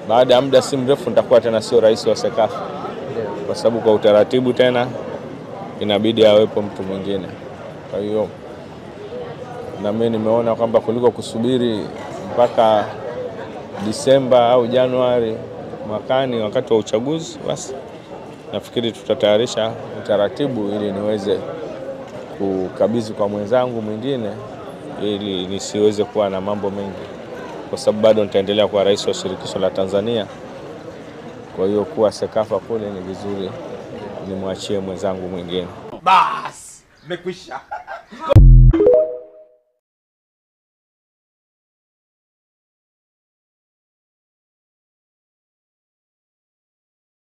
Baada ya muda si mrefu nitakuwa tena sio rais wa Sekafa, kwa sababu kwa utaratibu tena inabidi awepo mtu mwingine. Kwa hiyo na mimi nimeona kwamba kuliko kusubiri mpaka Disemba au Januari mwakani wakati wa uchaguzi, basi nafikiri tutatayarisha utaratibu ili niweze kukabidhi kwa mwenzangu mwingine ili nisiweze kuwa na mambo mengi, kwa sababu bado nitaendelea kuwa rais wa shirikisho la Tanzania. Kwa hiyo kuwa Sekafa kule ni vizuri nimwachie mwenzangu mwingine. Bas, mekwisha.